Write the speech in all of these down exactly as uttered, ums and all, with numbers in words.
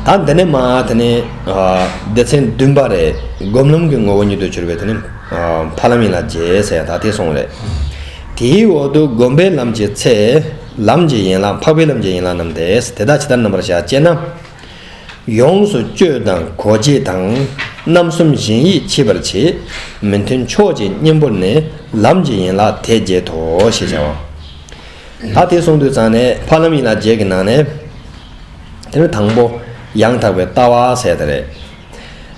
ད་འདི་ནས་མ་དེ་ནས་ཨ་སྡེ་ཚན་བདུན་པ་རེད། སྒོམ་ལམ་གྱི་ངོ་བོ་ཉིད་དུ་གྱུར་པའི་དེ་ནས་ཨ་འཕགས་ལམ་ཡན་ལག་བརྒྱད་ཟེར་ཡ་ད་དེ་གསུངས་རེད། དེའི་འོག་ཏུ་སྒོམ་པའི་ལམ་གྱི་ཚེ། ལམ་གྱི་ཡན་ལག་འཕགས་པའི་ལམ་གྱི་ཡན་ལག་རྣམས་ཏེ། དེ་དག་ཇི་ལྟར་རྣམ་པར་བཞག་ཅེ་ན། ཡོངས་སུ་དཔྱོད་དང་གོ་འབྱེད་དང་། རྣམ་གསུམ་ཞེན་ཡིད་ཆེས་པར་བྱེད། མི་མཐུན་ཕྱོགས་ཀྱི་གཉེན་པོར་ནི། ལམ་གྱི་ཡན་ལག་དེ་བརྒྱད་དོ། ཞེས་བྱ་བ། ད་དེ་གསུངས་དུས་ཙང་ནས་འཕགས་ལམ་ཡན་ལག་བརྒྱད་ཀྱི་ནང་ནས། དེ་ནི་དང་པོ་ཡང་དག་པའི་ལྟ་བ་ཟེར་དེ་རེད།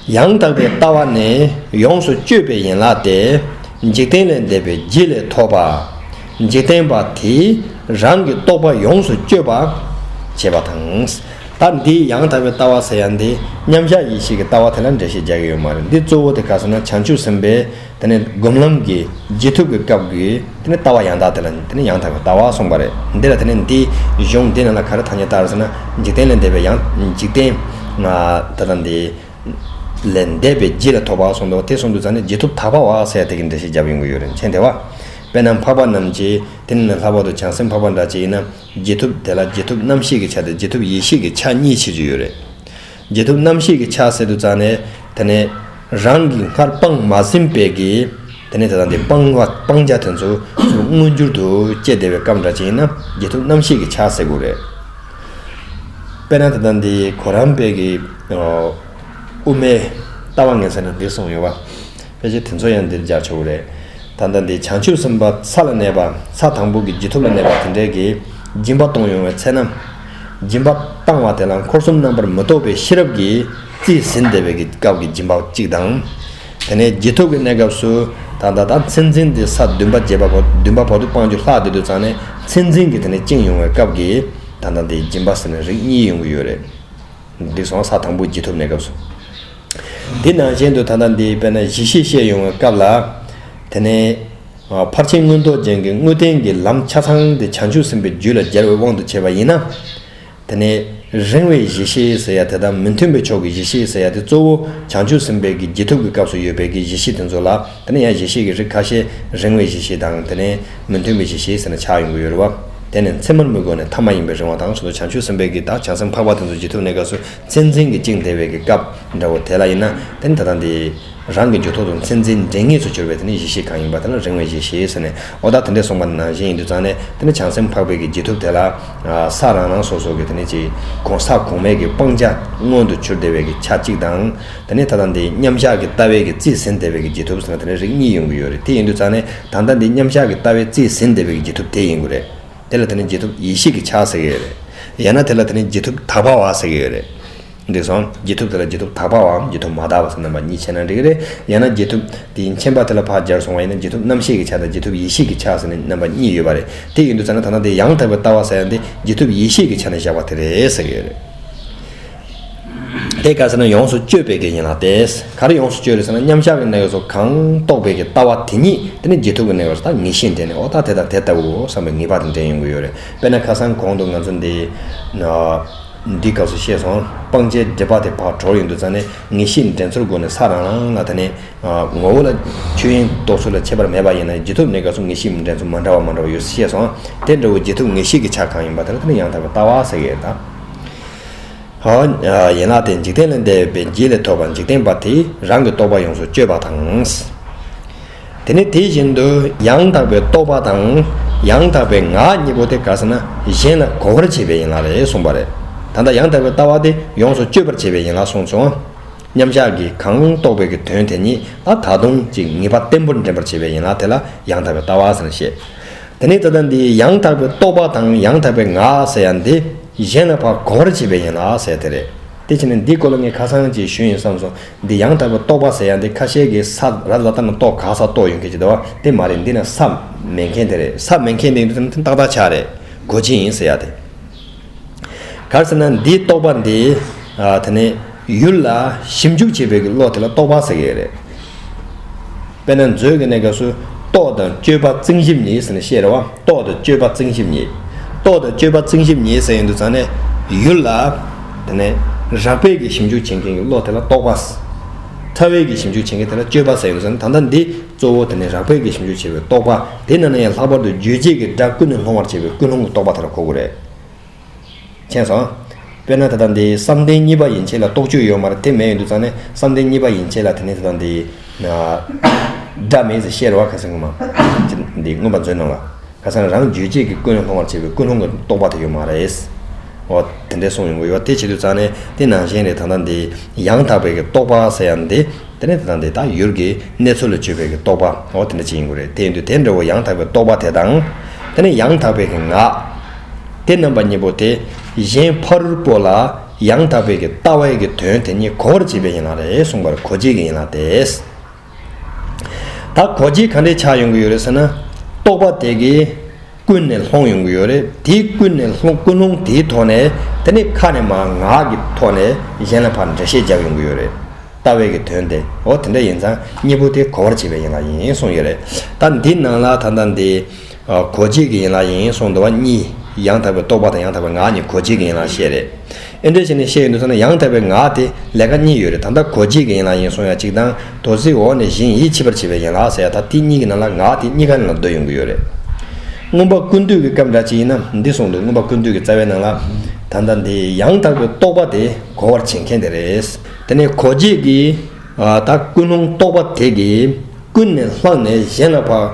ཡང་དག་པའི་ལྟ་བ་ནི་ཡོངས་སུ་དཔྱོད་པའི་ཡན་ལག་སྟེ། འཇིག་རྟེན་ལས་འདས་པའི་རྒྱུད་ལས་ཐོབ་པ། འཇིག་རྟེན་པ་དེས་རང་གི་རྟོག་པ་ཡོངས་སུ་དཔྱོད་པ་བྱེད་པ་དང་། ད་འདིའི་ཡང་དག་པའི་ལྟ་བ་ཟེར་ཡ་འདི་མཉམ་གཞག་ཡེ་ཤེས་ཀྱི་ལྟ་བ་དེ་ལ་འགྲེལ་བཤད་རྒྱག་གི་ཡོད་མ་རེད། འདི་གཙོ་བོ་དེ་ག་ཟེར་ན་བྱང་ཆུབ་སེམས་དཔའི་དེ་ནས་སྒོམ་ལམ་གྱི་རྗེས་ཐོབ་ཀྱི་སྐབས་ཀྱི་དེ་ནས་ལྟ་བ་ཡང་དག་དེ་ལ་དེ་ནས་ཡང་དག་པའི་ལྟ་བ་གསུངས་པ་རེད། འདི་ལ་དེ་ནས་འདི་གཞུང་འདི་ནང་ལ་ག་རེ་ཐ་སྙད་བཏགས་རེད་ཟེར་ན། འཇིག་རྟེན་ལས་འདས་པའི་ཡང་འཇིག་རྟེན་ང་ད་ལྟ་འདི་ལས་འདས་པའི་རྒྱུད་ལ་ཐོབ་པ་གསུངས་འདུག་དེ་གསུངས་དུས་ཙང་ནས་རྗེས་ཐོབ་དག་པ་བ་ཟེར་དེ་གི་འགྲེལ་བཤད་རྒྱབ་ཡོང་གི་ཡོད་རེད། མཁྱེན་དེ་བ། དཔེར་ན་འཕགས་པ་རྣམས་ཀྱིས་དེ་ནས་ལྷག་པར་དུ་བྱང་སེམས་འཕགས་པ་འདྲ་ཅིག་ཡིན་ན། རྗེས་ཐོབ་དེ་ལ་རྗེས་ཐོབ་རྣམ་ཤེས་ཀྱི་ཆ་དང་རྗེས་ཐོབ་ཡེ་ཤེས་ཀྱི་ཆ་གཉིས་ཕྱེ་རྒྱུ་ཡོད་རེད། རྗེས་ཐོབ་རྣམ་ཤེས་ཀྱི་ཆ་ཟེར་དུས་ཙང་ནས་དེ་ནས་རང་གིས་སྔར་སྤངས་མ་ཟིན་པའི་གི་དེ་ནས་ད་ལྟ་འདི་སྤང་བ་སྤང་བྱ་དེ་ཚོ་ཚུར་མངོན་གྱུར་དུ་སྐྱེ་བསྡད་པའི་སྐབས་འདྲ་ཅིག་ཡིན་ན་རྗེས་ཐོབ་རྣམ་ཤེས་ཀྱི་ཆ་ཟེར་དགོས་རེད། དཔེར་ན་ད་ལྟ་འདི་གོ་རམས་པའི་གི་ཨོ། དབུ་མའི་ལྟ་བ་ངན་ཚད་ན་འདིར་གསུངས་ཡོད་པ། ཕལ་ཆེར་དེ་ཚོ་ཡང་འདིར་སྦྱར་ཆོག་གི་རེད། ད་ལྟ་འདི་བྱང་ཆུབ་སེམས་དཔའ་ས་ལ་གནས་པ། ས་དང་པོ་གི་རྗེས་ཐོབ་ལ་གནས་པ་དེ་འདྲའི་གི་སྦྱིན་པ་གཏོང་ཡོང་བའི་ཚེ་ན། སྦྱིན་པ་བཏང་བ་དེ་ལ་འཁོར་གསུམ་རྣམ་པར་མི་རྟོག་པའི་ཤེས་རབ་ཀྱིས་རྩིས་ཟིན་བསྡད་པའི་གི་སྐབས་ཀྱི་སྦྱིན་པ་གཅིག་དང་། དེ་ནས་རྗེས་ཐོབ་ཀྱི་གནས་སྐབས་སུ་ད་ལྟ་ད་མཚན་འཛིན་དེ་ས་བདུན་པ་བརྒྱད་པ་བར་བདུན་པ་བར་དུ་སྤང་རྒྱུ་ལྷག་བསྡད་དུས་ཙང་ནས་མཚན་འཛིན་གྱིས་དེ་ནས་བཅིངས་ཡོང་བའི་སྐབས་ཀྱི་ད་ལྟ་འདི་སྦྱིན་པ་ཟེར་ནས་རིགས་གཉིས་ཡོང་གི་ཡོད་རེད། འདི་སོང་ས་དང་པོ་རྗེས་ཐོབ་གནས་སྐབས་སུ། དེ་ནང་བཞིན་དུ་ད་ལྟ་འདི་དཔེར་ན་གཞི་ཤེས་བཤད་ཡོང་བའི་སྐབས་ལ། དེ་ནས་ཨ་ཕར་ཕྱིན་མངོན་རྟོགས་ཅན་གྱི་དངོས་བསྟན་གྱི་ལམ་ཆ་ཚང་དེ་བྱང་ཆུབ་སེམས་དཔའི་རྒྱུད་ལ་སྦྱར་བའི་དབང་དུ་བྱས་པ་ཡིན་ན། དེ་ནས་རིང་བའི་གཞི་ཤེས་ཟེར་ཡ་དེ་དང་མི་མཐུན་པའི་ཕྱོགས་ཀྱི་གཞི་ཤེས་ཟེར་ཡ་དེ་གཙོ་བོ་བྱང་ཆུབ་སེམས་དཔའི་གི་རྗེས་ཐོབ་ཀྱི་སྐབས་སུ་ཡོད་པའི་གི་གཞི་ཤེས་དེ་ཚོ་ལ་དེ་ནས་ཡང་གཞི་ཤེས་ཀྱི་རིགས་ཁ་ཤས་རིང་བའི་གཞི་ཤེས་དང་དེ་ནས་མི་མཐུན་པའི་གཞི་ཤེས་ཟེར་ནས་ཆགས་ཡོང་གི་ཡོད་རེད་བ། དེ་ནས་མཚན་མར་མི་གོ་ནས་ཐ་མ་ཡིན་པའི་རིང་བ་དང་སོ་སོ་བྱང་ཆུབ་སེམས་དཔའི་གི་ད་བྱང་སེམས་འཕགས་པ་དེ་ཚོ་རྗེས་ཐོབ་གནས་སྐབས་སུ་མཚན་འཛིན་གྱིས་བཅིངས་བསྡད་པའི་གི་སྐབས་འདྲ་བོ་དེ་ལ་ཡིན་ན་དེ་ནི་ད་ལྟ་འདི་རང་གི་རྒྱུ་ཐོག་ཏུ་མཚན་འཛིན་འདྲེས་ངེས་སུ་གྱུར་པའི་དེ་ནི་གཞི་ཤེས་གང་ཡིན་པ་དེ་ལ་རིང་བའི་གཞི་ཤེས་ཟེར་ནས། འོ་ད་དེ་འདྲས་གསུངས་པ་ནང་བཞིན་ཡིན་དུས་ཙང་ནས་དེ་ནི་བྱང་སེམས་འཕགས་པའི་གི་རྗེས་ཐོབ་དེ་ལ་ས་རང་རང་སོ་སོ་གི་དེ་ནི་ཅིག་གོང་ས་གོང་མའི་གི་སྤང་བྱ་མངོན་དུ་གྱུར་བསྡད་པའི་གི་ཆ་གཅིག་དང་། དེ་ནི་ད་ལྟ་འདི་མཉམ་གཞག་གི་ལྟ་བའི་གི་རྩིས་ཟིན་བསྡད་པའི་གི་རྗེས་ཐོབ་ཟེར་ན་དེ་ནི་རིགས་གཉིས་ཡོང་གི་ཡོད་རེད། དེ་ཡིན་དུས་ཙང་ནས་ད་ལྟ་འདི་མཉམ་གཞག་གི་ལྟ་བའི་རྩིས་ཟིན་བསྡད་པའི་གི་རྗེས་ཐོབ་དེ་ཡིན་དགོས་རེད། དེ་ལ་དེ་ནི་རྗེས་ཐོབ་ཡེ་ཤེས་ཀྱི་ཆ་ཟེར་གི་ཡོད་རེད། ཡང་ན་དེ་ལ་དེ་ནི་རྗེས་ཐོབ་དག་པ་བ་ཟེར་གི་ཡོད་རེད། འགྲིག་སོང་། རྗེས་ཐོབ་དེ་ལ་རྗེས་ཐོབ་དག་པ་བའམ་རྗེས་ཐོབ་མ་དག་པ་ཟེར་རྣམ་པ་གཉིས་ཕྱེ་ན་འགྲིག་གི་རེད། ཡང་ན་རྗེས་ཐོབ་དེའི་མཁྱེན་པ་དེ་ལ་ཕར་སྦྱར་སོང་བ་ཡིན་ན་རྗེས་ཐོབ་རྣམ་ཤེས་ཀྱི་ཆ་དང་རྗེས་ཐོབ་ཡེ་ཤེས་ཀྱི་ཆ་ཟེར་ནས་རྣམ་པ་གཉིས་ཡོད་པ་རེད། དེ་ཡིན་དུས་ཙང་ན་ད་ལྟ་དེ་ཡང་དག་པའི་ལྟ་བ་ཟེར་ཡ་འདི་རྗེས་ཐོབ་ཡེ་ཤེས་ཀྱི་ཆ་ནས་བཞག་པ་དེ་རེད་ཟེར་གི་ཡོད་རེད། དེ་ག་ཟེར་ན་ཡོངས་སུ་དཔྱོད་པའི་གི་ཡན་ལག་སྟེ། ག་རེ་ཡོངས་སུ་དཔྱོད་རེད་ཟེར་ན་མཉམ་གཞག་གི་གནས་སྐབས་སུ་གང་རྟོགས་པའི་གི་ལྟ་བ་དེ་ཉིད་དེ་ནི་རྗེས་ཐོབ་ཀྱི་གནས་སྐབས་སུ་ད་ངེས་ཤེས་འདྲེན་ནས་འོ་ད་དེ་དང་དེ་ལྟ་བུའོ་བསམ་པའི་ངེས་པ་དེ་འདྲེན་ཡོང་གི་ཡོད་རེད། དཔེར་ན་ཁ་སང་གོང་དུ་ང་ཚོ་འདི་འདི་སྐབས་སུ་བཤད་སོང་། སྤང་བྱའི་སྒྲིབ་པ་དེ་ཕར་གྲོལ་ཡོང་དུས་ཙང་ནས་ངེས་ཤེས་འདྲེན་ཚུལ་སྒོ་ནས་ས་རང་རང་ལ་དེ་ནས་ངོ་བོ་ལ་ཆོས་དབྱིངས་རྟོགས་ཚུལ་ལ་ཁྱད་པར་མེད་པ་ཡིན་ན་རྗེས་ཐོབ་གནས་སྐབས་སུ་ངེས་ཤེས་འདྲེན་ཚུལ་མ་འདྲ་བ་མ་འདྲ་བ་ཡོད་ཅེས་བཤད་སོང་། དེ་འདྲ་བོ་རྗེས་ཐོབ་ངེས་ཤེས་ཀྱི་ཆ་གང་ཡིན་པ་དེ་ལ་དེ་ནི་ཡང་དག་པའི་ལྟ་བ་ཟེར་གི་ཡོད་ད། ཡན་ལག་དེ་འཇིག་རྟེན་ལས་འདས་པའི་རྒྱུད་ལས་ཐོབ་པ་འཇིག་རྟེན་པ་དེས་རང་གི་རྟོག་པ་ཡོངས་སུ་དཔྱོད་པ་དང་། དེ་ནི་དེ་བཞིན་དུ་ཡང་དག་པའི་རྟོག་པ་དང་ཡང་དག་པའི་ངག་གཉིས་པོ་དེ་ག་ཟེར་ན་གཞན་ལ་གོ་བར་བྱེད་པའི་ཡན་ལག་རེད་གསུངས་པ་རེད། ད་ལྟ་ཡང་དག་པའི་ལྟ་བ་དེ་ཡོངས་སུ་དཔྱོད་པར་བྱེད་པའི་ཡན་ལག་གསུངས་སོང་། མཉམ་གཞག་གི་གང་རྟོགས་པའི་གི་དོན་དེ་ཉིད་ལ་ད་དུང་ཅིག་ངེས་པ་བརྟན་པོར་འདྲེན་པར་བྱེད་པའི་ཡན་ལག་དེ་ལ་ཡང་དག་པའི་ལྟ་བ་ཟེར་ནས་བཤད། དེ་ནས་ད་ལྟ་འདི་ཡང་དག་པའི་རྟོག་པ་དང་ཡང་དག་པའི་ངག་ཟེར་ཡ་འདི་གཞན་ལ་ཕར་གོ་བར་བྱེད་པའི་ཡན་ལག་ཟེར་དེ་རེད། དེ་བྱས་ནས་འདིའི་སྐོར་ལ་ངས་ཁ་སང་ཅིག་ཞུས་ཡིན་བསམ་སོང་། འདི་ཡང་དག་པའི་རྟོག་པ་ཟེར་ཡ་འདི་ཁ་ཤས་ཀྱིས་ས་ར་ལ་ལྟ་ན་རྟོག་ག་ས་རྟོག་ཡོང་མཁན་ཅིག་འདུག་བ། དེ་མ་རེད། འདི་ན་ས་མེད་མཁན་དེ་རེད། ས་མེད་མཁན་དེ་ཡིན་དུས་ཏག་ཏག་ཆགས་རེད། གོ་ཆེན་ཡིན་ཟེར་ཡ་དེ། ག་རེ་ཟེར་ན་འདིའི་རྟོག་པ་འདི་ཨ་དེ་ནས་ཡུལ་ལ་ཞིབ་འཇུག་བྱེད་པའི་གི་བློ་དེ་ལ་རྟོག་པ་ཟེར་གི་རེད། དཔེར་ན་མཛོད་ཀྱི་གནས་སྐབས་སུ་རྟོག་དང་དཔྱོད་པ་རྩིང་ཞིབ་གཉིས་ཟེར་ནས་བཤད་རེད་བ། རྟོག་དང་དཔྱོད་པ་རྩིང་ཞིབ་གཉིས། རྟོག་དང་དཔྱོད་པ་རྩིང་ཞིབ་གཉིས་ཟེར་ཡོང་དུས་ཙང་ནས་ཡུལ་ལ་དེ་ནས་རགས་པའི་གི་ཞིབ་འཇུག་བྱེད་མཁན་གྱི་བློ་དེ་ལ་རྟོག་པ། ཕྲ་བའི་གི་ཞིབ་འཇུག་བྱེད་མཁན་དེ་ལ་དཔྱོད་པ་ཟེར་ཡོང་དུས་ཙང་ནས་ད་ལྟ་འདི་གཙོ་བོ་དེ་ནས་རགས་པའི་གི་ཞིབ་འཇུག་བྱེད་པའི་རྟོག་པ། དེ་ནང་ནས་ཡང་ལྷག་པར་དུ་རྗོད་བྱེད་ཀྱི་སྒྲ་ཀུན་ནས་སློང་བར་བྱེད་པའི་ཀུན་སློང་གི་རྟོག་པ་དེ་ལ་གོ་དགོས་རེད། མཁྱེན་སོང་། དཔེར་ན་ད་ལྟ་འདི་བསམ་གཏན་གཉིས་པ་ཡན་ཆད་ལ་རྟོག་དཔྱོད་ཡོད་མ་རེད། དེ་མེད་ཡོང་དུས་ཙང་ནས་བསམ་གཏན་གཉིས་པ་ཡན་ཆད་ལ་དེ་ནས་ད་ལྟ་འདི་སྒྲ་མེད་ཟེར་བཤད་རེད་བ། ཁ་སང་ངོ་མ་འདི་མངོན་པ་མཛོད་ནང་ལ། ཁ་སང་རང་རྒྱུད་གཅིག་གི་ཀུན་ནས་སློང་བར་བྱེད་པའི་ཀུན་སློང་གི་རྟོག་པ་དེ་ཡོད་མ་རེད། འོ་དེ་འདྲས་གསུངས་ཡོང་གི་ཡོད། དེ་བྱེད་དུས་ཙང་ནས་དེ་ནང་བཞིན་རེད། ད་ལྟ་འདི་ཡང་དག་པའི་གི་རྟོག་པ་ཟེར་ཡ་འདི། དེ་ནས་ད་ལྟ་འདི་ད་ཡུལ་གྱི་གནས་ཚུལ་ལ་དཔྱོད་པའི་གི་རྟོག་པ། འོ་དེ་འདྲ་ཅིག་ཡིན་དགོས་རེད། དེ་ཡིན་དུས་དེ་འདྲ་བོ་ཡང་དག་པའི་རྟོག་པ་དེ་དང་། དེ་ནས་ཡང་དག་པའི་གི་ངག་དེ་རྣམ་པ་གཉིས་པོ་དེ་གཞན་ཕ་རོལ་པོ་ལ་ཡང་དག་པའི་གི་ལྟ་བའི་གི་དོན་དེ་ཉིད་གོ་བར་བྱེད་པའི་ཡན་ལག་རེད་གསུངས་པར་གོ་བྱེད་ཀྱི་ཡན་ལག་སྟེ། ད་གོ་བྱེད་ག་འདྲས་ཆགས་ཡོང་གི་ཡོད་རེད་ཟེར་ན། རྟོག་པ་དེ་གིས་ཀུན་ནས་སློང་ཡོང་གི་ཡོད་རེད། དེའི་ཀུན་ནས་སློང་ཀུན་སློང་དེའི་ཐོག་ནས་དེ་ནས་ཁ་ནས་མར་ངག་གི་ཐོག་ནས་གཞན་ལ་ཕར་འགྲེལ་བཤད་རྒྱག་ཡོང་གི་ཡོད་རེད། ལྟ་བའི་གི་དོན་དེ་འོ་དེ་འདྲ་ཡིན་ཙང་གཉིས་པོ་དེ་གོ་བར་བྱེད་པའི་ཡན་ལག་ཡིན་གསུངས་ཡོད་རེད། ད་འདི་ནང་ལ་ད་ལྟ་འདི་གོ་བྱེད་ཀྱི་ཡན་ལག་ཡིན་གསུངས་འདུག་བ། གཉིས། ཡང་དག་པའི་རྟོག་པ་དང་ཡང་དག་པའི་ངག་གཉིས་གོ་བྱེད་ཀྱི་ཡན་ལག་བཤད་རེད། ཨེ་འདྲ་བྱས་ནས་བཤད་ཡོང་དུས་ཙང་ན་ཡང་དག་པའི་ངག་དེ་ལས་ཀ་གཉིས་ཡོད་རེད། ད་ལྟ་གོ་བྱེད་ཀྱི་ཡན་ལག་ཡིན་གསུང་ཡ་གཅིག་དང་། དོ་ཚིག་འོག་ནས་གཞན་ཡིད་ཆེས་པར་བྱེད་པའི་ཡན་ལག་ཟེར་ཡ། ད་དེ་གཉིས་ཀྱི་ནང་ལ་ངག་དེ་གཉིས་ཀ་ནང་ལ་འདུ་ཡོང་གི་ཡོད་རེད། མངོན་པ་ཀུན་བཏུས་ཀྱི་སྐབས་འདྲ་ཅིག་ཡིན་ན་འདི་གསུངས་འདུག་མངོན་པ་ཀུན་བཏུས་ཀྱི་རྩ་བའི་ནང་ལ། ད་ལྟ་འདི་ཡང་དག་པའི་རྟོག་པ་དེ་གོ་བར་བྱེད་མཁན་དེ་རེད། དེ་ནས་གོ་བྱེད་ཀྱི་ཨ་ད་ཀུན་སློང་རྟོག་པ་དེ་གིས་ཀུན་ནས་བསླངས་ནས་གཞན་ལ་ཕར་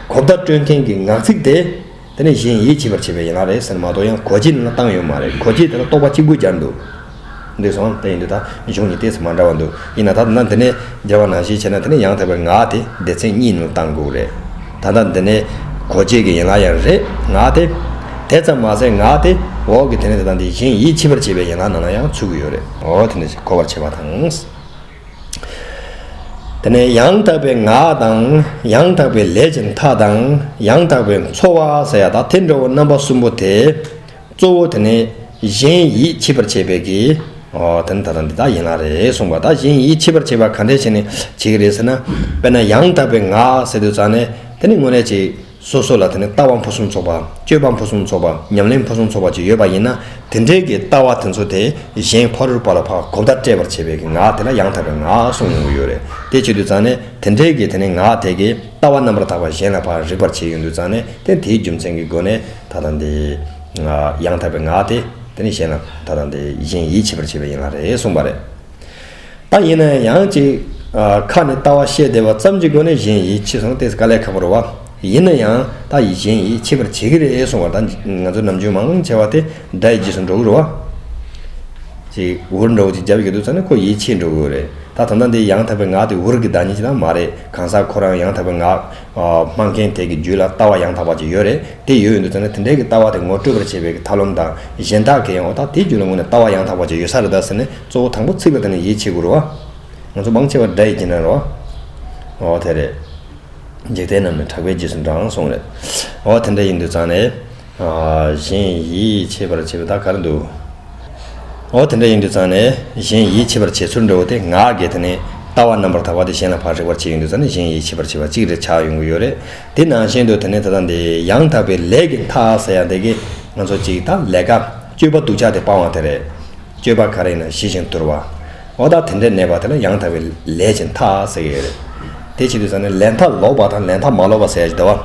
གོ་བརྡ་སྤྲོད་མཁན་གྱི་ངག་ཚིག་དེ། དེ་ནས་གཞན་ཡིད་ཆེས་པར་བྱེད་པའི་ཡན་ལག་རེད་ཟེར་ན་མ་གཏོགས། ཡང་གོ་བྱེད་ནང་ལ་བཏང་ཡོད་མ་རེད། གོ་བྱེད་དེ་ལ་རྟོག་པ་གཅིག་པུ་སྦྱར་འདུག་འདི་སོང་དེ་ཡིན་དུས་ད་གཞུང་གཉིས་ཏོག་ཙམ་མ་འདྲ་བ་འདུག་ཡིན་ན་ད་ན་འདི་ནས་སྦྱར་བ་ནང་བཞིན་བྱས་ན་དེ་ནས་ཡང་དག་པའི་ངག་དེ་སྡེ་ཚན་གཉིས་ནང་བཏང་དགོས་རེད། ད་ལྟ་འདི་ནས་གོ་བྱེད་ཀྱི་ཡན་ལག་ཡང་རེད། ངག་དེ། དེ་ཙམ་མ་ཟད་ངག་དེ་འོག་གི་དེ་ནས་དེ་དང་དེ་གཞན་ཡིད་ཆེས་པར་བྱེད་པའི་ཡན་ལག་ནང་ལ་ཡང་ཚུད་ཀྱི་ཡོད་རེད། འོ་དེ་འདྲ་ཞིག་གོ་བར་བྱེད་པ་དང་། དེ་ནས་ཡང་དག་པའི་ངག་དང་། ཡང་དག་པའི་ལས་ཀྱི་མཐའ་དང་། ཡང་དག་པའི་འཚོ་བ་ཟེར་ཡ་ད་དེ་འདྲ་བོ་རྣམ་པ་གསུམ་པོ་དེ། གཙོ་བོ་དེ་ནས་གཞན་ཡིད་ཆེས་པར་བྱེད་པའི་གི། ཨོ་དེ་ནི་ད་ལྟ་འདི་དག་ཡིན་ལ་རེད་གསུངས་པ། ད་གཞན་ཡིད་ཆེས་པར་བྱེད་པ་ག་འདྲས་བྱས་ནས་བྱེད་ཀྱི་རེད་ཟེར་ན། དཔེར་ན་ཡང་དག་པའི་ངག་ཟེར་དུས་ཙང་ནས་དེ་ནི་དངོས་གནས་ཅིག་སོ་སོ་ལ་དེ་ནི་ལྟ་བ་ཕུན་སུམ་ཚོགས་པ། སྤྱོད་པ་ཕུན་སུམ་ཚོགས་པ། ཉམས་ལེན་ཕུན་སུམ་ཚོགས་པ་ཅིག་ཡོད་པ་ཡིན་ན། དེ་འདྲའི་གི་ལྟ་བ་དེ་ཚོ་དེ་གཞན་ཕ་རོལ་པོ་ལ་ཕར་གོ་བརྡ་སྤྲད་པར་བྱེད་པའི་གི་ངག་དེ་ལ་ཡང་དག་པའི་ངག་གསུངས་ཡོང་གི་ཡོད་རེད། དེ་བྱེད་དུས་ཙང་ནས་དེ་འདྲའི་གི་དེ་ནི་ངག་དེ་གི་ལྟ་བ་རྣམ་པར་དག་པ་གཞན་ལ་ཕར་རེག་པར་བྱེད་ཡོང་དུས་ཙང་ནས་དེ་དེའི་རྒྱུ་མཚན་གྱི་སྒོ་ནས་ད་ལྟ་འདི་ཡང་དག་པའི་ངག་དེ་དེ་ནི་གཞན་ལ་ད་ལྟ་འདི་གཞན་ཡིད་ཆེས་པར་བྱེད་པའི་ཡན་ལག་རེད་གསུངས་པ་རེད། ད་ཡིན་ན་ཡང་ཅིག་ཨ་ཁ་ནས་ལྟ་བ་བཤད་བསྡད་པ་ཙམ་གྱི་སྒོ་ནས་གཞན་ཡིད་ཆེས་སོང་དེ་དཀའ་ལས་ཁག་པོ་རེད་བ། ཡིན་ན་ཡང་ད་གཞན་ཡིད་ཆེས་པར་བྱེད་ཀྱི་རེད་གསུངས་པ། ད་ང་ཚོ་ནམ་རྒྱུན་མང་ཆེ་བ་དེ་སྒྲ་ཡི་རྗེས་སུ་འགྲོ་གི་རེད་བ། ཅིག་འུར་འདྲ་བོ་ཅིག་རྒྱབ་ཀྱི་འདུག་ཙང་ནས་ཁོ་ཡིད་ཆེས་འགྲོ་གི་རེད། ད་ད་ལྟ་འདི་ཡང་དག་པའི་ངག་དེ་འུར་གྱི་བདག་ཉིད་ཅིག་ད་མ་རེད། གང་ཟག་ཁོ་རང་ཡང་དག་པའི་ངག་སྨྲ་མཁན་དེ་གི་རྒྱུད་ལ་ལྟ་བ་ཡང་དག་པ་ཅིག་ཡོད་རེད། དེ་ཡོད་ཡོད་འདུག་ཙང་ནས་དེ་འདྲའི་གི་ལྟ་བ་དེ་ངོ་སྤྲོད་པར་བྱེད་པའི་གི་ཐབས་ལམ་དང་གཞན་དག་གི་ཡང་འོ་ད་དེའི་རྒྱུད་ལ་དངོས་གནས་ལྟ་བ་ཡང་དག་པ་ཅིག་ཡོད་ས་རེད་ད་ཟེར་ནས་གཙོ་བོ་དང་པོ་ཚིག་ལ་བརྟེན་ནས་ཡིད་ཆེས་དགོས་རེད་བ། ང་ཚོ་མང་ཆེ་བ་སྒྲ་ཡི་རྗེས་འབྲང་རེད་བ། འོ་དེ་རེད། འཇིག་རྟེན་རྣམས་ནི་གྲགས་པའི་རྗེས་སུ་འབྲང་གསུངས་རེད། འོ་དེ་འདྲ་ཡིན་དུས་ཙང་ནས། གཞན་ཡིད་ཆེས་པར་བྱེད་པ་ད་ག་རེ་འདུག་འོ་དེ་འདྲ་ཡིན་དུས་ཙང་ནས་གཞན་ཡིད་ཆེས་པར་བྱེད་ཚུལ་འདྲ་བོ་དེ་ངག་གི་དེ་ནས་ལྟ་བ་རྣམ་པར་དག་པ་དེ་གཞན་ལ་ཕར་རེག་པར་བྱེད་ཡོང་དུས་ཙང་ནས་གཞན་ཡིད་ཆེས་པར་བྱེད་པ་གཅིག་རེ་ཆགས་ཡོང་གི་ཡོད་རེད། དེ་ནང་བཞིན་དུ་དེ་ནས་ད་ལྟ་འདི་ཡང་དག་པའི་ལས་ཀྱི་མཐའ་ཟེར་ཡ་དེ་གི་ང་ཚོ་གཅིག་ད་ལས་ཀ་སྤྱོད་པ་སྡུག་ཅག་དེ་སྤང་བ་དེ་རེད། སྤྱོད་པ་ག་རེ་ཡིན་ན་ཞི་ཞིང་དུལ་བ། འོ་ད་དེ་འདྲས་གནས་པ་དེ་ལ་ཡང་དག་པའི་ལས་ཀྱི་མཐའ་ཟེར་གྱི་ཡོད་རེད། དེ་བྱེད་དུས་ཙང་ནས་ལས་མཐའ་ལོག་པ་དང་ལས་མཐའ་མ་ལོག་པ་ཟེར་ཡ་ཞིག་འདུག་བ།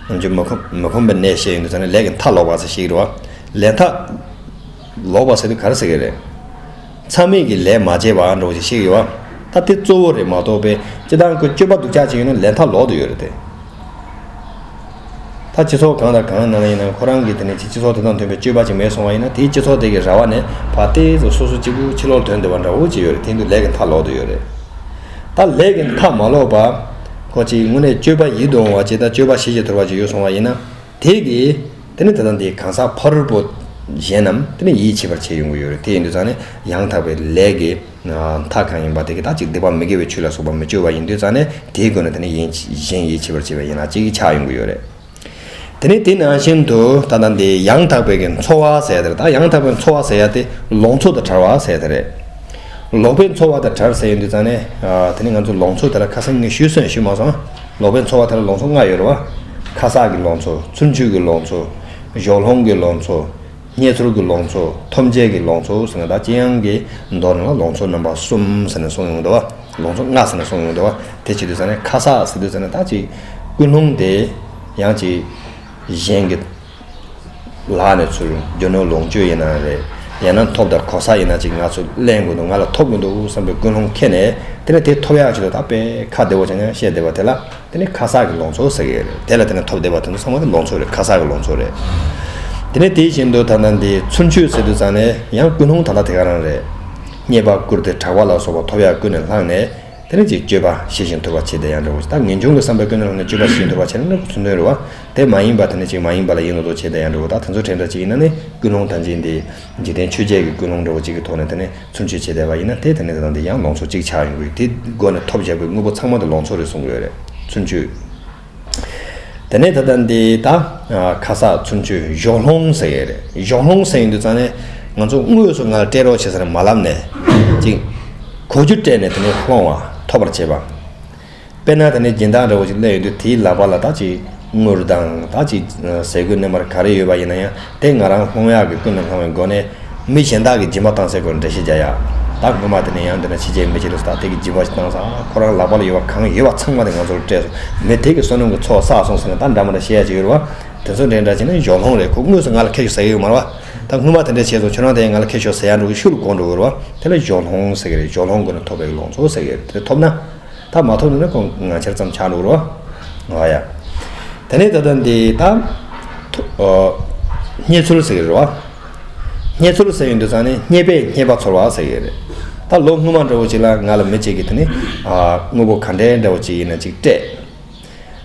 ནམ་རྒྱུན་མི་ཁོམ་མི་ཁོམ་པའི་གནས་བཤད་ཡོང་དུས་ཙང་ནས་ལས་ཀྱི་མཐའ་ལོག་པ་ཟེར་ཞིག་རེད་བ། ལས་མཐའ་ལོག་པ་ཟེར་དུས་ག་རེ་ཟེར་གྱི་རེད། མཚམས་མེད་ཀྱི་ལས་མ་བྱས་པ་འདྲ་བོ་ཞིག་བཤད་ཀྱི་ཡོད་བ། ད་དེ་གཙོ་བོ་རེད་མ་གཏོགས་པའི་སྤྱིར་བཏང་ཁོ་སྤྱོད་པ་སྡུག་ཅག་ཅིག་ཡོད་ན་ལས་མཐའ་ལོག་ཏུ་ཡོད་རེད་དེ། ད་སྤྱི་ཚོགས་གང་དང་གང་ནང་ཡིན་ན་ཁོ་རང་གི་དེ་ནས་སྤྱི་ཚོགས་དེ་དང་མཐུན་པའི་སྤྱོད་པ་ཅིག་མེད་སོང་བ་ཡིན་ན་དེའི་སྤྱི་ཚོགས་དེ་གི་ར་བ་ནས་ཕར་ཏོག་ཙམ་སོ་སོ་གཅིག་པུ་ཕྱི་ལོགས་ཐོན་བསྡད་པ་འདྲ་བོ་ཅིག་ཡོད་རེད། དེ་དུས་ལས་ཀྱི་མཐའ་ལོག་ཏུ་ཡོད་རེད། ད་ལས་ཀྱི་མཐའ་མ་ལོག་པ། ཁོ་ཅིག་དངོས་གནས་སྤྱོད་པ་ཡིད་དུ་འོང་བ་ཅིག་དང་སྤྱོད་པ་ཞི་ཞིང་དུལ་བ་ཅིག་ཡོད་སོང་བ་ཡིན་ན། དེ་གིས་དེ་ནི་ད་ལྟ་འདི་གང་ཟག་ཕ་རོལ་པོ་གཞན་རྣམས་དེ་ནི་ཡིད་ཆེས་པར་བྱེད་ཡོང་གི་ཡོད་རེད། དེ་ཡིན་དུས་ཙང་ནས་ཡང་དག་པའི་ལས་ཀྱི་མཐའ་གང་ཡིན་པ་དེ་གི་ད་ཅིག་སྡིག་པ་མི་དགེ་བའི་ཆོས་ལ་སོགས་པ་མི་སྤྱོད་པ་ཡིན་དུས་ཙང་ནས་དེའི་སྒོ་ནས་དེ་ནི་ཡིན་གཞན་ཡིད་ཆེས་པར་བྱེད་པའི་ཡན་ལག་ཅིག་ཆགས་ཡོང་གི་ཡོད་རེད། དེ་ནས་དེ་ནང་བཞིན་དུ་ད་ལྟ་འདི་ཡང་དག་པའི་གི་འཚོ་བ་ཟེར་ཡ་དེ་རེད། ད་ཡང་དག་པའི་འཚོ་བ་ཟེར་ཡ་དེ་ལོངས་འཚོ་དང་བྲལ་བ་ཟེར་ཡ་དེ་རེད། ལོག་པའི་འཚོ་བ་དང་བྲལ་ཟེར་ཡོང་དུས་ཙང་ནས་ཨ་དེ་ནི་ང་ཚོ་ལོངས་འཚོ་དེ་ལ་ཁ་སང་ངས་ཞུས་སོང་ཞུས་མ་སོང་། ལོག་པའི་འཚོ་བ་དེ་ལ་ལོངས་འཚོ་ལྔ་ཡོད་རེད་བ། ཁ་གསག་གི་ལོངས་འཚོ། ཚུལ་འཆོས་ཀྱི་ལོངས་འཚོ། གཞོགས་སློང་གི་ལོངས་འཚོ། རྙེད་ཚོར་གྱི་ལོངས་འཚོ། ཐོབ་བྱའི་གི་ལོངས་འཚོ་ཟེར་ན་ད་ཅི་ཡང་གི་མདོ་ནང་ལ་ལོངས་འཚོ་རྣམ་པ་གསུམ་ཟེར་ནས་གསུངས་ཡོང་འདུག་བ། ལོངས་འཚོ་ལྔ་ཟེར་ནས་གསུངས་ཡོང་འདུག་བ། དེ་བྱེད་དུས་ཙང་ནས་ཁ་གསག་ཟེར་དུས་ཙང་ནས་ད་ཅིག་ཀུན་སློང་དེ་ཡང་ཅིག་གཞན་གྱི་ལག་ནས་ཚུར་རྒྱུ་ནོར་ལོངས་སྤྱོད་ཡིན་ན་རེད། ཡང་ན་ཐོབ་དང་གོ་ས་ཡིན་ན་ཅིག་ང་ཚོ་ལེན་དགོས་འདུག་ང་ལ་ཐོབ་དགོས་འདུག་བསམ་པའི་ཀུན་སློང་ཁྱེར་ནས་དེ་ནས་དེ་ཐོབ་ཡག་ཆེད་དུ་ད་དཔེ་ཁ་བདེ་བོ་བྱས་ནས་བཤད་བསྡད་པ་དེ་ལ་དེ་ནས་ཁ་གསག་གི་ལོངས་སྤྱོད་ཟེར་གི་རེད། དེ་ལ་དེ་ནས་ཐོབ་བསྡད་པ་དེ་ཚོ་ཚང་མ་དེ་ལོངས་སྤྱོད་རེད། ཁ་གསག་གི་ལོངས་སྤྱོད་རེད། དེ་ནས་དེ་བཞིན་དུ་ད་ལྟ་འདི་ཚུལ་འཆོས་ཟེར་དུས་ཙང་ནས་ཡང་ཀུན་སློང་ད་ལྟ་དེ་ག་རང་རེད། རྙེད་པ་བཀུར་སྟི་གྲགས་པ་ལ་སོགས་པ་ཐོབ་ཡག་ཀུན་ནས་བསླངས་ནས། དེ་ནས་ཅིག་སྤྱོད་པ་ཤེས་བཞིན་ཐུབ་པ་བྱེད་དེ་ཡང་འགྲོ་གི། ད་ངེས་འབྱུང་གི་བསམ་པའི་ཀུན་སློང་ནས་སྤྱོད་པ་ཤེས་བཞིན་ཐུབ་པ་བྱེད་ན་ནི་ཚུལ་སྟོན་རེད་བ། དེ་མ་ཡིན་པ་དེ་ནས་ཅིག་མ་ཡིན་པ་ལ་ཡིན་ནོ་དོ་བྱེད་དེ་ཡང་འགྲོ་གི། ད་དེ་ཚོ་དྲན་འདྲ་ཅིག་ཡིན་ན་ནི་ཀུན་སློང་དང་ཅིག་འདི་འཇིག་རྟེན་ཆོས་བརྒྱད་ཀྱི་ཀུན་སློང་འདྲ་བོ་ཅིག་གི་ཐོག་ནས་དེ་ནས་ཚུལ་འཆོས་བྱེད་བསྡད་པ་ཡིན་ན་དེ་དེ་ནས་ད་ལྟ་འདི་ཡང་ལོངས་སྤྱོད་ཅིག་ཆགས་ཡོང་གི། དེ་སྒོ་ནས་ཐོབ་བཞག་པའི་དངོས་པོ་ཚང་མ་དེ་ལོངས་སྤྱོད་རེད་གསུང་གི་ཡོད་རེད། ཚུལ་འཆོས། དེ་ནས་ད་ལྟ་འདི་ད་ཁ་གསག་ཚུལ་འཆོས་གཞོགས་སློང་ཟེར་ཡས་རེད། གཞོགས་སློང་ཟེར་ཡོང་དུས་ཙང་ནས་ང་ཚོ་དངོས་སུ་ང་ལ་སྤྲད་རོགས་བྱེད་ཟེར་ནས་མ་ལབ་ནས་ཅིག་གོ་རྒྱུ་སྤྲད་ནས་དེ་ནས་སློང་བ་ཐོབ་པར་བྱེད་པ། དཔེར་ན་དེ་ནས་སྦྱིན་བདག་འདྲ་བོ་ཅིག་སླེབས་ཡོང་དུས་དེའི་ལག་པ་ལ་ད་ཅིག་དངུལ་དང་ད་ཅིག་ཟས་གོས་སྣོན་པར་ག་རེ་ཡོད་པ་ཡིན་ན་ཡང་དེ་ང་རང་སློང་ཡག་གི་ཀུན་ནས་བསླངས་པའི་སྒོ་ནས། མི་གཞན་དག་གིས་སྦྱིན་པ་བཏང་སའི་སྐོར་འགྲེལ་བཤད་རྒྱག་ཡ། ད་སྔོན་མ་དེ་ནས་ཡང་འདི་ན་ཕྱི་རྒྱལ་མི་ཅིག་ལ་ད་དེ་གི་སྦྱིན་པ་ཞིག་བཏང་ས་ཁོ་རང་ལག་པ་ལ་ཡོད་པ་གང་ཡོད་པ་ཚང་མ་དེ་ང་ཚོར་སྤྲད་སོང་། མི་དེ་གི་བསོད་ནམས་ཀྱི་ཚོགས་བསགས་སོང་ཟེར་ནས་ད་འདྲ་མི་འདྲ་བཤད་ཡ་ཅིག་ཡོད་རེད་བ། དེ་ཚོ་འདྲ་འདྲ་བྱས་ནས་གཞོགས་སློང་རེད། ཁོ་དངོས་སུ་ང་ལ་ཁྱེར་ཤོག་ཟེར་གི་ཡོད་མ་རེད་བ། ད་སྔོན་མ་དེ་འདྲ་བྱས་སོང་། ཁྱོད་རང་དེ་ང་ལ་ཁྱེར་ཤོག་ཟེར་ཡ་འགྲོ་གི་ཤུལ་གོ་འགྲོ་གི་རེད་བ། དེ་ལ་གཞོགས་སློང་ཟེར་གི་རེད། གཞོགས་སློང་སྒོ་ནས་ཐོབ་པའི་ལོངས་སྤྱོད་ཟེར་གི་རེད། དེ་ཐོབ་ན། ད་མ་ཐོབ་ན་ནི་ཁོང་ང་ཆར་ཙམ་ཆགས་འགྲོ་རོ། ཨ་ཡ། དེ་ནས་ད་ལྟ་འདི་ད། ཐོ་ཨ། རྙེད་ཚུལ་ཟེར་གི་རེད་བ། རྙེད་ཚུལ་ཟེར་ཡོང་དུས་ཙང་ནས་རྙེད་པས་རྙེད་པ་ཚོར་བ་ཟེར་གི་རེད། ད་ལོ་སྔོན་མ་འདྲ་བོ་ཅིག་ལ་ང་ལ་མི་གཅིག་གིས་དེ་ནི། ཨ། དངོས་པོ་ག་འདྲའི་འདྲ་བོ་ཅིག་ཡིན་ན་ཅིག་སྤྲད།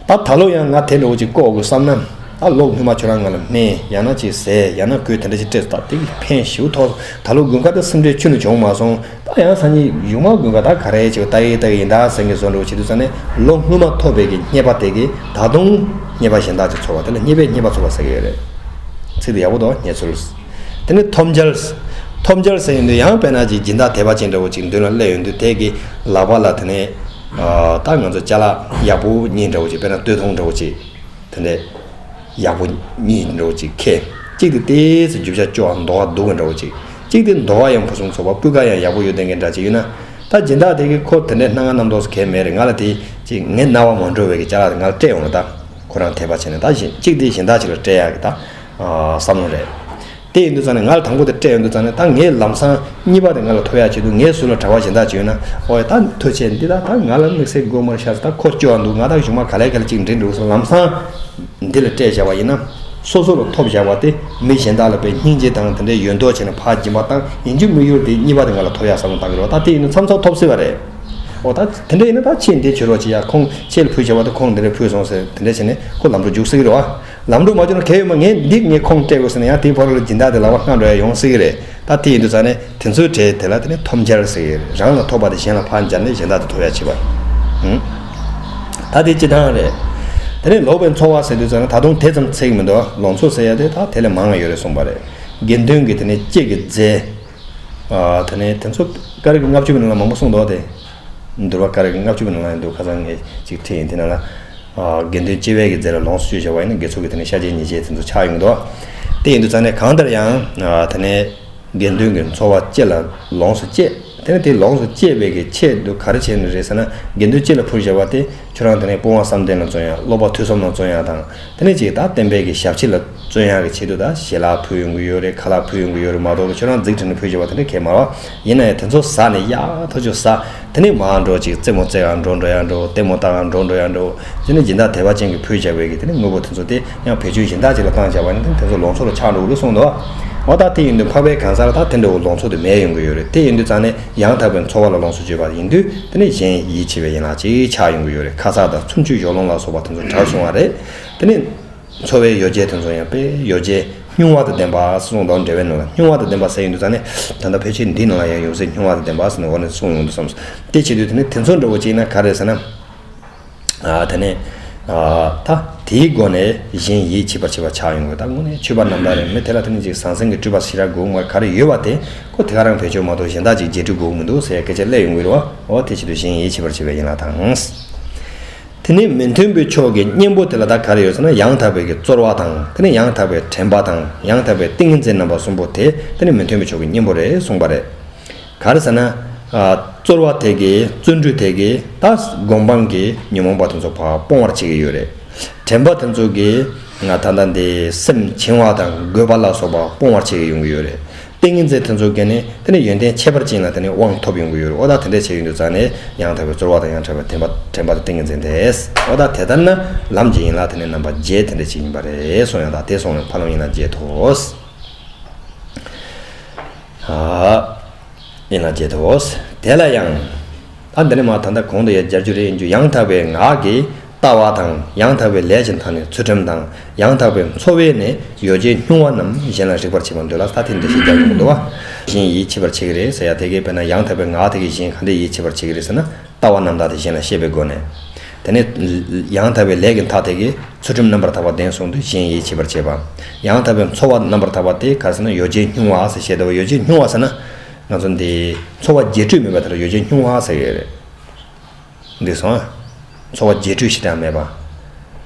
ད་ད་ལོ་ཡང་ང་དེ་འདྲ་བོ་ཅིག་བཀོག་དགོས་བསམ་ན། ད་ལོ་སྔོན་མ་ཁྱོད་རང་ང་ལ་སྨན་ཡང་ན་ཅིག་ཟས་ཡང་ན་གོས་དེ་འདྲ་ཅིག་སྤྲད་སོང་། ད་དེ་གི་ཕན་ཞེ་པོ་ཐོགས་སོང་། ད་ལོ་དགུན་ཁ་དེ་སེམས་ཁྲལ་ཁྱོན་ནས་བྱུང་མ་སོང་། ད་ཡང་སང་ཉིན་གཞུག་མ་དགུན་ཁ་ད་ག་རེ་བྱེད་ད་ཡེ་ད་ཡིན་ད་སེང་གེ་བཟོ་འགྲོ་བྱེད་དུས་ཙང་ནས་ལོ་སྔོན་མ་ཐོབ་པའི་གི་རྙེད་པ་དེ་གི་ད་དུང་རྙེད་པ་གཞན་དག་ཅིག་ཚོར་བ་དེ་ལ་རྙེད་པས་རྙེད་པ་ཚོར་བ་ཟེར་གི་ཡོད་རེད། ཚིག་དེ་ཡག་པོ་འདུག་རྙེད་ཚུལ། དེ་ནས་ཐོབ་འཇལ། ཐོབ་འཇལ་ཟེར་ཡོང་དུས་ཡང་དཔེར་ན་ཅིག་སྦྱིན་བདག་དད་པ་ཅན་འདྲ་བོ་ཅིག་མདུན་ལ་སླེབས་ཡོང་དུས་དེ་གི་ལག་པ་ལ་དེ་ནས་ད་ང་ཚོ་ཅ་ལག་ཡག་པོ་གཉིས་འདྲ་བོ་ཅིག་དཔེར་ན་སྟོད་ཐུང་འདྲ་བོ་ཅིག་དེ་འདྲས་ཡག་པོ་གཉིས་འདྲ་བོ་ཅིག་ཁྱེར། གཅིག་དེ་ཏོག་ཙམ་རྒྱུ་ཆ་སྐྱོ་བ་མདོག་ཁ་སྡུག་པ་འདྲ་བོ་ཅིག་གཅིག་དེ་མདོག་ཁ་ཡང་ཕུན་སུམ་ཚོགས་པ་སྤུས་ཀ་ཡང་ཡག་པོ་ཡོད་བསྡད་མཁན་འདྲ་ཅིག་ཡོད་ན། ད་སྦྱིན་བདག་དེ་གིས་ཁོ་དེ་འདྲས་སྣང་བ་རྣམ་རྟོག་ཁྱད་མེད་རེད། ང་ལ་དེ་ཅིག་ངའི་རྣ་བར་མ་འགྲོ་བའི་གི་ཅ་ལག་དེ་ང་ལ་སྤྲད་ཡོང་རེད། ད་ཁོ་རང་དད་པ་བྱས་ནས་ད་གཞན་གཅིག་དེ་གཞན་དག་ཅིག་ལ་སྤྲད་ཡག་གི་ད་བསམ་བློ་རེད། དེ་ཡིན་དུས་ཙང་ནས་ང་ལ་དང་པོ་དེ་སྤྲད་ཡོང་དུས་ཙང་ནས་ད་ངས་ལམ་སང་གཉིས་པ་དེ་ང་ལ་ཐོབ་ཡག་ཆེད་དུ་ངའི་ཟུར་ལ་གྲྭ་པ་གཞན་དག་ཅིག་ཡོད་ན། ཨོ་ཡ་ད་ཐུགས་རྗེ་ཆེ། འདི་ད་ད་ང་ལ་དམིགས་བསལ་དགོས་མ་རེད་ཤག་ད་ཁོ་སྐྱོ་བ་འདུག་ང་ད་གཞུག་མ་ག་ལེ་ག་ལེ་ཅིག་འདྲི་འགྲོ་ཟེར་ལམ་སང་འདི་ལ་སྤྲད་བཞག་པ་ཡིན་ན། སོ་སོ་ལ་ཐོབ་བཞག་པ་དེ་མི་གཞན་དག་ལ་དཔེ་སྙིང་རྗེ་དང་དེ་འདྲའི་ཡོད་མདོག་བྱས་ནས་ཕར་སྦྱིན་པ་བཏང་ཡིན་རྒྱུ་དམིགས་ཡུལ་དེ་གཉིས་པ་དེ་ང་ལ་ཐོབ་ཡག་བསམ་བློ་བཏང་གི་རེད་བ། ད་དེ་ཡིན་ན་མཚམས་མཚམས་ཐོབ་སྲིད་པ་རེད། ཨོ་ད་དེ་འདྲ་ཡིན་ན་ད་ཁྱེད་འདི་བྱེད་རོགས་བྱེད་ཡ། ཁོང་ཁྱེད་ལ་ཕུལ་བྱ་བ་དེ་ཁོང་འདི་འདྲ་ཕུལ་སོང་ཟེར་དེ་འདྲ་བྱས་ནས་ཁོ་ལམ་འགྲོ་རྒྱུག་སྲིད་ཀྱི་རེད་བ། ལམ་འགྲོ་མ་རྒྱུག་ན་གལ་ཡོད་མ་ངས་འདི་ངས་ཁོང་སྤྲད་དགོས་ཟེར་ན་ཡང་དེའི་བར་ལ་སྦྱིན་བདག་དེ་ལག་པ་བརྐྱངས་འགྲོ་ཡ་ཡོང་སྲིད་ཀྱི་རེད། ད་དེ་ཡིན་དུས་ཙང་ནས་དེ་ཚོའི་གྲས་དེ་ལ་དེ་ནས་ཐོབ་འཇལ་ཟེར་གྱི་རེད། རང་ལ་ཐོབ་པ་དེ་གཞན་ལ་ཕར་འཇལ་ནས་གཞན་དག་དེ་ཐོབ་ཡ་བྱེད་པ། ཧུམ། ད་དེ་སྤྱི་བཏང་རེད། དེ་ནས་ལོག་པའི་འཚོ་བ་ཟེར་དུས་ཙང་ནས་ད་དུང་དེ་ཙམ་ཚད་ཀྱི་མི་འདུག་ལོངས་སྤྱོད་ཟེར་ཡ་དེ་ད་དེ་ལས་མང་བ་ཡོད་རེད་གསུངས་པ་རེད། དགེ་འདུན་གྱི་དེ་ནས་སྐྱེས་ཀྱི་རྫས། ཨ། དེ་ནས་དེ་ཚོ་ཀ་རིག་ལྔ་བཅུ་པའི་ནང་ལ་མང་པོ་གསུངས་འདུག་སྟེ། འདུལ་བ་ཀ་རིག་ལྔ་བཅུ་པའི་ནང་ལ་ཡང་འདུག་ཁ་སང་ངས་ཅིག་ཁྲིད་ཡིན། དེ་ནང་ལ། ཨ། དགེ་འདུན་སྐྱེ་བའི་གི་རྫས་ལ་ལོངས་སུ་སྤྱོད་བྱ་བ་ཡིན་ན་དགེ་ཚུལ་གྱི་དེ་ནས་ཤ་བཅད་ཉེས་བཅད་དེ་ཚོ་ཆགས་ཡོང་གི་འདུག་དེ་ཡིན་དུས་ཙང་ནས་གང་ལྟར་ཡང་། ཨ། དེ་ནས་དགེ་འདུན་གྱི་འཚོ་བ་སྤྱི་ལ་ལོངས་སུ་སྤྱད། དེ་ནས་དེ་ལོངས་སུ་སྤྱད་པའི་གི་ཆེད་དུ་ག་རེ་བྱས་ནས་རེད་ཟེར་ན། དགེ་འདུན་སྤྱི་ལ་ཕུལ་བྱ་བ་དེ་ཁྱོད་རང་དེ་ནས་སྤོང་བ་བསམ་གཏན་ལ་བརྩོན་ཡ། སློབ་པ་ཐོས་བསམ་ལ་བརྩོན་ཡ་དང་། དེ་ནས་ཅིག་ད་བསྟན་པའི་གི་ཞབས་ཕྱི་ལ་བརྩོན་ཡག་གི་ཆེད་དུ་ད་ཞལ་ལག་ཕུལ་ཡོང་གི་ཡོད་རེད། ཁ་ལག་ཕུལ་ཡོང་གི་ཡོད་རེད་མ་གཏོགས་ལ་ཁྱོད་རང་རྫིག་ཁྲིམས་ནས་ཕུལ་བྱས་པ་དེ་འདྲ་གས་མ་རེད། ཡིན་ན་ཡང་དེ་ཚོ་ཟ་ནས་ཡག་ཐག་ཆོད་ཟ། དེ་ནས་མར་འགྲོ། ཅིག་རྩེད་མོ་རྩེ་གར་འགྲོ་འགྲོ་ཡག་འགྲོ། ལྟད་མོ་ལྟ་གར་འགྲོ་འགྲོ་ཡག་འགྲོ། དེ་ནས་སྦྱིན་བདག་དད་པ་ཅན་གྱིས་ཕུལ་བྱས་པའི་གི་དེ་ནས་དངོས་པོ་དེ་ཚོ་དེ་ཡང་བེད་སྤྱོད་གཞན་དག་ཅིག་ལ་བཏང་བྱས་པ་ཡིན་ན་དེ་ཚོ་ལོངས་སྤྱོད་ལ་ཆགས་འགྲོ་གི་རེད་གསུངས་འདུག་འོ་ད་དེ་ཡིན་དུས་འཕགས་པའི་གང་ཟག་ལ་ད་དེ་འདྲ་བོ་ལོངས་སྤྱོད་དེ་མེད་ཡོང་གི་ཡོད་རེད། དེ་ཡིན་དུས་ཙང་ནས་ཡང་དག་པའི་འཚོ་བ་ལ་ལོངས་སུ་སྤྱོད་པ་ཡིན་དུས་དེ་ནས་གཞན་ཡིད་ཆེས་པའི་ཡན་ལག་ཅིག་ཆགས་ཡོང་གི་ཡོད་རེད། ཁ་གསག་དང་ཚུལ་འཆོས་གཞོགས་སློང་ལ་སོགས་པ་དེ་ཚོ་གྲགས་སོང་བ་རེད། དེ་ནས། འཚོ་བའི་ཡོ་བྱད་དེ་ཚོ་ཡང་དཔེ་ཡོ་བྱད་སྨྱུང་བ་དང་ལྡན་པ་གསུངས་འདུག་འགྲེལ་པའི་ནང་ལ། སྨྱུང་བ་དང་ལྡན་པ་ཟེར་ཡོང་དུས་ཙང་ནས་ད་ལྟ་ཕལ་ཆེར་འདིའི་ནང་ལ་ཡང་ཡོད་ཚད་སྨྱུང་བ་དང་ལྡན་པ་ཟེར་ནས་འོག་ནས་གསུངས་ཡོང་དུས་བསམ། དེ་བྱེད་དུས་དེ་ནི་དེ་ཚོ་འདྲ་བོ་ཅིག་ཡིན་ན་ག་རེ་ཟེར་ན། ཨ། དེ་ནས། ཨ། ད་དེའི་སྒོ་ནས་གཞན་ཡིད་ཆེས་པར་བྱེད་པ་ཆགས་ཡོང་གི། ད་དངོས་གནས་ཆོས་པ་རྣམ་དག་རེད། མི་དེ་ལ་དེ་ནི་ཅིག་ཟང་ཟིང་གི་སྤྲུལ་པ་ཞེ་དྲག་དགོས་མ་རེད། ག་རེ་ཡོད་པ་དེ་ཁོ་དེ་ག་རང་བེད་སྤྱོད་མ་གཏོགས་གཞན་དག་ཅིག་རྗེས་སྤྲོད་དགོས་མི་འདུག་ཟེར་སྐད་ཆ་སླེབས་ཡོང་གི་རེད་བ། འོ་དེ་བྱེད་དུས་གཞན་ཡིད་ཆེས་པར་བྱེད་པའི་ཡན་ལག་དང་། དེ་ནས་མི་མཐུན་པའི་ཕྱོགས་ཀྱི་གཉེན་པོ་དེ་ལ་ད་ག་རེ་ཡོད་ཟེར་ན། ཡང་དག་པའི་གི་རྩོལ་བ་དང་། དེ་ནས་ཡང་དག་པའི་དྲན་པ་དང་། ཡང་དག་པའི་ཏིང་ངེ་འཛིན་རྣམ་པ་གསུམ་པོ་དེ་དེ་ནས་མི་མཐུན་པའི་ཕྱོགས་ཀྱི་གཉེན་པོ་རེད་གསུངས་པ་རེད། ག་རེ་ཟེར་ན། ཨ། རྩོལ་བ་དེ་གིས། བརྩོན་འགྲུས་དེ་གིས་ད་སྒོམ་སྤང་གི་ཉོན་མོངས་པ་དེ་ཚོ་ཕར་སྤོང་བར་བྱེད་ཀྱི་ཡོད་རེད། དྲན་པ་དེ་ཚོ་གིས་ང་ད་ལྟ་འདི་སེམས་བྱིང་བ་དང་རྒོད་པ་ལ་སོགས་པ་སྤོང་བར་བྱེད་ཀྱི་ཡོང་གི་ཡོད་རེད། ཏིང་ངེ་འཛིན་དེ་ཚོ་གི་ནི་དེ་ནི་ཡོན་ཏན་ཁྱད་པར་ཅན་ལ་དེ་ནི་དབང་ཐོབ་ཡོང་གི་ཡོད་རེད། འོ་ད་དེ་འདྲ་བྱས་ཡོང་དུས་ཙང་ནས་ཡང་དག་པའི་རྩོལ་བ་དང་ཡང་དག་པའི་དྲན་པ་དྲན་པ་དང་ཏིང་ངེ་འཛིན་དེ། འོ་ད་དེ་ལྟར་ན་ལམ་གྱི་ཡན་ལག་དེ་ནི་རྣམ་པ་བརྒྱད་དེ་འདྲ་ཅིག་ཡིན་པ་རེད་གསུངས་ཡང་དག་དེ་སོང་བའི་ཕ་ལམ་ཡན་ལག་བརྒྱད་དོ། ཨ། ཡན་ལག་བརྒྱད་དོ། དེ་ལ་ཡང་། ད་འདི་ནི་མ་ད་ལྟ་གོང་དུ་ཡང་སྦྱར་རྒྱུ་རེད། ཡིན་རྒྱུ་ཡང་དག་པའི་ངག་གིས་ལྟ་བ་དང་། ཡང་དག་པའི་ལས་ཀྱི་མཐའ་ནི་ཚུལ་ཁྲིམས་དང་། ཡང་དག་པའི་འཚོ་བས་ནི་ཡོ་བྱད་སྨྱུང་བ་རྣམས་གཞན་ལ་རིག་པར་བྱེད་པར་འདོད་ལ། ད་དེ་འདི་ཞིག་སྦྱར་དགོས་འདུག་བ། གཞན་ཡིད་ཆེས་པར་བྱེད་ཀྱི་རེད་ཟེར་ཡ་དེ་གས། དཔེར་ན་ཡང་དག་པའི་ངག་དེ་གས་གཞན་ག་འདྲས་ཡིད་ཆེས་པར་བྱེད་ཀྱི་རེད་ཟེར་ན། ལྟ་བ་རྣམ་དག་དེ་གཞན་ལ་བཤད་པའི་སྒོ་ནས། དེ་ནས་ཡང་དག་པའི་ལས་ཀྱི་མཐའ་དེ་གས་ཚུལ་ཁྲིམས་རྣམ་པར་དག་པ་ལྡན་གསུངས་དུས་གཞན་ཡིད་ཆེས་པར་བྱེད་པ། ཡང་དག་པའི་འཚོ་བ་རྣམ་པར་དག་པ་དེ་ག་རེ་ཟེར་ན་ཡོ་བྱད་སྨྱུང་བ་ཟེར་བཤད་འདུག་བ། ཡོ་བྱད་སྨྱུང་བ་ཟེར་ན། ང་ཚོ་འདི་འཚོ་བ་རྒྱས་སྤྲོས་མེད་པ་དེ་ལ་ཡོ་བྱད་སྨྱུང་བ་ཟེར་གྱི་རེད། འདི་སོང་ཨ། འཚོ་བ་རྒྱས་སྤྲོས་ཞེ་དྲག་མེད་པ།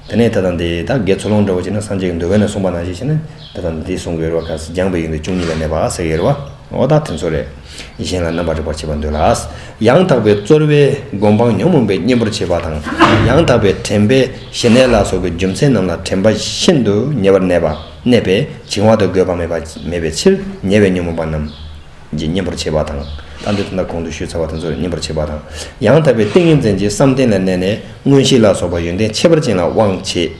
དེ་ནས་ད་ལྟ་འདི་ད་དགེ་ཚུལ་སློང་འདྲ་བོ་བྱས་ན་སངས་རྒྱས་ཀྱི་འདུལ་བའི་ནང་གསུངས་པ་ནང་བཞིན་བྱས་ན་ད་ལྟ་འདི་གསུང་གི་ཡོད་རེད་བ། ག་སྦྱངས་པའི་ཡོན་ཏན་བཅུ་གཉིས་ལས་མེད་པ་ཟེར་གྱི་ཡོད་རེད་བ། འོ་ད་དེ་ཚོ་རེད། གཞན་ལ་རྣམ་པར་རིག་པར་བྱེད་པར་འདོད་ལ། ཡང་དག་པའི་རྩོལ་བས་སྒོམ་སྤང་ཉོན་མོངས་པའི་གཉེན་པོར་བྱེད་པ་དང་། ཡང་དག་པའི་དྲན་པས་ཞི་གནས་ལ་སོགས་པའི་རྒྱུ་མཚན་རྣམས་ལ་དྲན་པ་ཤིན་ཏུ་ཉེ་བར་གནས་པ་གནས་པས་བྱིང་བ་དང་རྒོད་པ་མེད་པ་མེད་པའི་ཕྱིར་ཉེ་བའི་ཉོན་མོངས་པ་རྣམས། ཀྱི་གཉེན་པོར་བྱེད་པ་དང་། ད་འདི་ད་ལྟ་གོང་དུ་ཞུས་ཚར་བ་དེ་ཚོར་གཉེན་པོར་བྱེད་པ་དང་། ཡང་དག་པའི་ཏིང་ངེ་འཛིན་གྱི་བསམ་གཏན་ལ་གནས་ནས་མངོན་ཤེས་ལ་སོགས་པ་ཡོན་ཏན་ཁྱད་པར་ཅན་ལ་དབང་བྱེད།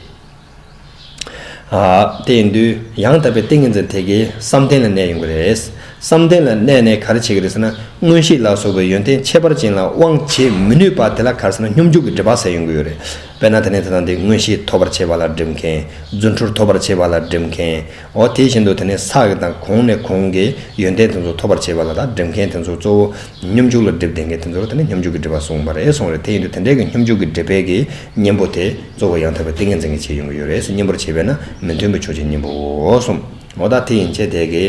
ཨ། དེ་ཡིན་དུས་ཡང་དག་པའི་ཏིང་ངེ་འཛིན་དེ་གའི་བསམ་གཏན་ལ་གནས་ཡོང་གི་རེད། བསམ་གཏན་ལ་གནས་ནས་ག་རེ་བྱེད་ཀྱི་རེད་ཟེར་ན། མངོན་ཤེས་ལ་སོགས་པའི་ཡོན་ཏན་ཁྱད་པར་ཅན་ལ་དབང་བྱེད་མི་ནུས་པ་དེ་ལ་ག་རེ་ཟེར་ན་སྙོམས་འཇུག་གི་སྒྲིབ་པ་ཟེར་ཡོང་གི་ཡོད་རེད། དཔེར་ན་དེ་ནས་ད་ལྟ་འདི་མངོན་ཤེས་ཐོབ་པར་བྱེད་པ་ལ་སྒྲིབ་མཁན། རྫུ་འཕྲུལ་ཐོབ་པར་བྱེད་པ་ལ་སྒྲིབ་མཁན། འོ་དེ་བཞིན་དུ་དེ་ནས་ས་གི་དང་གོང་ནས་གོང་གི་ཡོན་ཏན་དེ་ཚོ་ཐོབ་པར་བྱེད་པ་ལ་ད་སྒྲིབ་མཁན་དེ་ཚོ་གཙོ་བོ་སྙོམས་འཇུག་ལ་སྒྲིབ་བསྡད་མཁན་དེ་ཚོ་ལ་དེ་ནས་སྙོམས་འཇུག་གི་སྒྲིབ་པ་གསུངས་པ་རེད་གསུངས་རེད། དེ་ཡིན་དུས་དེ་འདྲའི་གི་སྙོམས་འཇུག་གི་སྒྲིབ་པའི་གི་གཉེན་པོ་དེ་གཙོ་བོ་ཡང་དག་པའི་ཏིང་ངེ་འཛིན་གྱིས་བྱས་ཡོང་གི་ཡོད་རེད། གཉེན་པོར་བྱས་པས་ན་མི་མཐུན་པའི་ཕྱོགས་ཀྱི་གཉེན་པོའོ་གསུངས། འོ་ད་དེ་ཡན་ཆད་དེ་གི།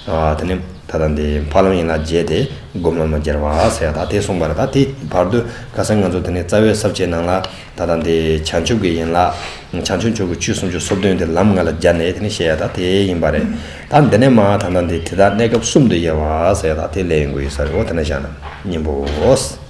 ཨ། དེ་ནི་ད་ལྟ་འདི་ཕ་ལམ་ཡན་ལག་བརྒྱད་དེ་སྒོམ་ལམ་ལ་སྦྱར་བ་ཟེར་ཡ་ད་དེ་གསུངས་པ་རེད། ད་དེ་བར་དུ་ཁ་སང་ང་ཚོ་དེ་ནི་རྩ་བའི་ས་བཅད་ནང་ལ་ད་ལྟ་འདི་བྱང་ཆུབ་ཀྱི་ཡན་ལག་བྱང་ཆུབ་མཆོག་གི་ཆོས་སུམ་ཅུ་སོ་བདུན་དེ་ལམ་ལྔ་ལ་སྦྱར་ནས་དེ་ནི་བཤད་ཡ་ད་དེ་ཡིན་པ་རེད། ད་འདི་ནས་མ་ད་ལྟ་འདི་དེ་དག་གནས་སྐབས་གསུམ་དུ་དབྱེ་བ་ཟེར་ཡ་ད་དེ་ལས་ཡོང་གི་ཡོད་ས་རེད། འོ་དེ་ན་བཞག་ན་གཉེན་པོའོ།